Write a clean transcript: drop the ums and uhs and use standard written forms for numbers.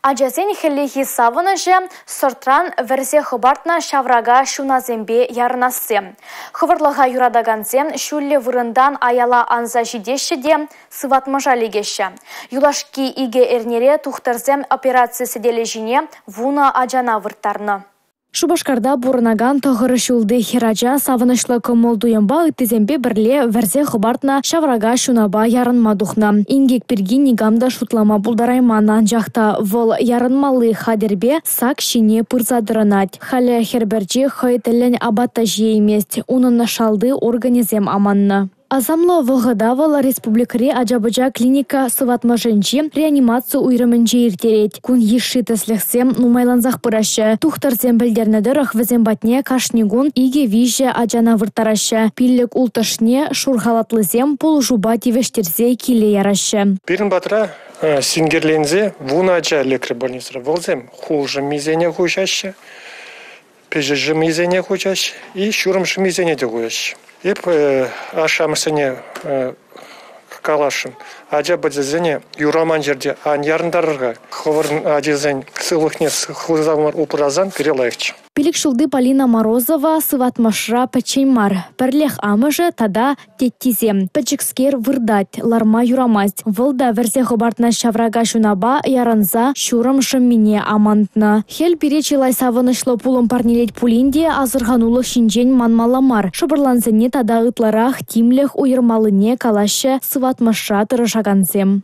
Ачасен хӗллехи савӑнӑҫӗ – сӑртран вӗрсе хӑпартнӑ ҫаврака ҫунасемпе ярӑнасси. Хӑвӑртлӑха юратакансем ҫӳллӗ вырӑнтан аяла анса ҫитеҫҫӗ те сыватмӑша лекеҫҫӗ. Юлашки икӗ эрнере тухтӑрсем операци сӗтелӗ ҫине 10 ачана вырттарнӑ. Шупашкарта пурӑнакан 9 ҫулти хӗрача савӑнӑҫлӑ кӑмӑл-туйӑмпа ыттисемпе пӗрле вӗрсе хӑпартнӑ ҫаврака ҫунапа ярӑнма тухнӑ. Инкек пирки никам та шутлама пултарайман, анчах та вӑл ярӑнмалли хатӗрпе сак ҫине пырса тӑрӑнать. Халӗ хӗр пӗрчи хӑй тӗллӗн апат та ҫиеймест, унӑн шалти органӗсем аманнӑ. Асамлӑ вӑхӑта вӑл республикӑри ача-пӑча клиника сыватмӑшӗнчи реанимаци уйрӑмӗнче ирттерет. Кун йышши тӗслӗхсем нумайлансах пыраҫҫӗ. Тухтӑрсем пӗлтернӗ тӑрӑх, вӗсем патне кашни кун 2-3 ачана вырттараҫҫӗ. 5-6-шне шур халатлисем пулӑшупа тивӗҫтерсе киле яраҫҫӗ. Пирӗн патра синкерленсе 10 ача лекрӗ больницӑра. Вӗсем хул шӑммисене хуҫаҫҫӗ, пӗҫӗ шӑммисене хуҫаҫҫӗ и ҫурӑм шӑммисене те хуҫаҫҫӗ. Эп ашшӗ-амӑшсене каласшӑн, ача-пӑчасене юраман ҫӗрте ан ярӑнтарӑр-ха. Хӑвӑрӑн ачасен сывлӑхне сыхласа упрасан пире лайӑхчӗ. Пилӗк ҫулти Полина Морозова сыватмӑшра пӗччен мар, пӗрлех амӑшӗ тата теттисем. Пӗчӗкскер выртать, ларма юрамасть. Вӑл та вӗрсе хӑпартнӑ ҫаврака ҫунапа ярӑнса ҫурӑм шӑммине амантнӑ. Хӗл пире чылай савӑнӑҫлӑ пулӑм парнелет пулин те асӑрханулӑх ҫинчен манмалла мар. Шӑпӑрлансене тата ытларах тимлӗх уйӑрмаллине калаҫҫӗ сыватмӑшра тӑрӑшакансем.